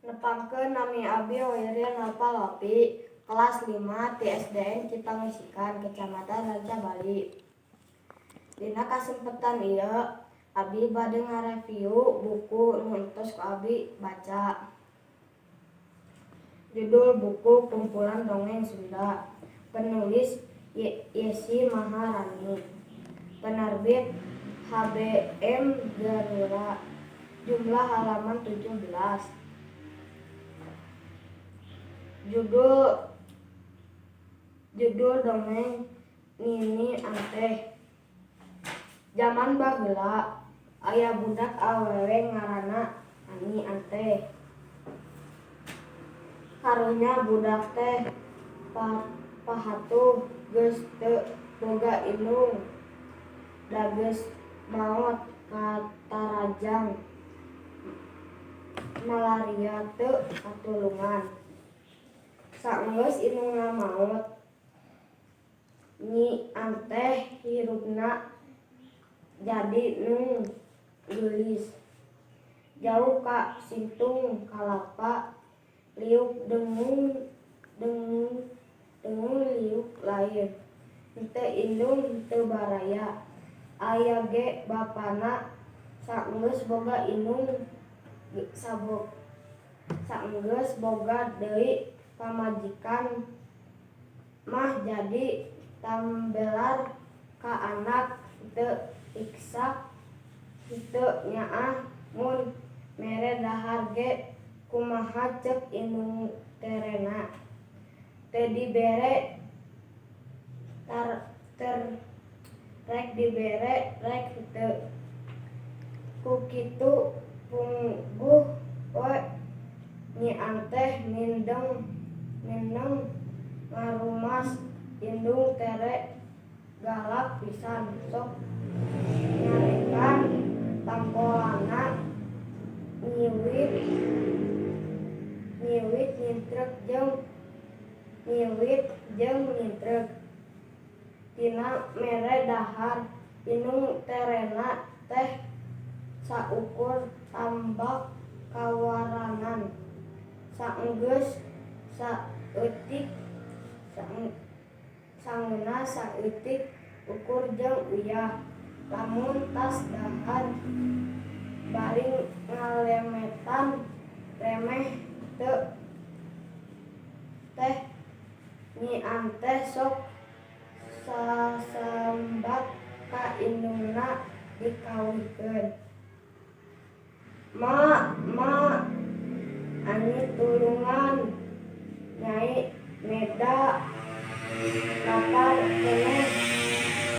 Nepangkeun, nami abdi Hoiril Naufal Wafi, kelas 5 ti SDN Cipangeusikan, Kecamatan Rancabali. Dina kasempetan ieu abdi bade ngareview buku nu entos ku abdi baca. Judul buku Kumpulan Dongeng Sunda. Penulis Yesi Maharani. Penerbit HBM Garura. Jumlah halaman 17. Judul Judul dongeng Nini Anteh. Jaman baheula aya budak awewe ngaranna Nini Anteh. Karunya budak teh pahatuh, geus teu boga indung da geus maot katarajang malaria teu katulungan. Saenggeus indungna maot, Nyi Anteh hirupna jadi nu geulis. Jauh ka sintung kalapa liuk dengung dengung liuk lain. Henteu indung, henteu baraya. Aya ge bapana saenggeus boga indung, saenggeus boga deui pamajikan mah jadi tambelar ka anak, teu riksa, henteu nyaah, mun mere dahar ge kumaha ceuk indung terena. Teu dibere rek dibere rek henteu. Ku kitu puguh we Nyi Anteh mindeng ngarumas. Indung tere galak pisan, sok nyarekan tampolanna nyiwit nyintrek jeung nyiwit jeung nyintrek tina mere dahar. Indung terena teh saukur tambak kawaranan. Saenggeus saeutik sanguna saeutik ukur jeung uyah. Lamun tas dahar bari ngalemetan remeh teh, Nyi Anteh sok sasambat ka indungna dikawihkeun. "Ma, Ma, Anyi tulungan Nyai meda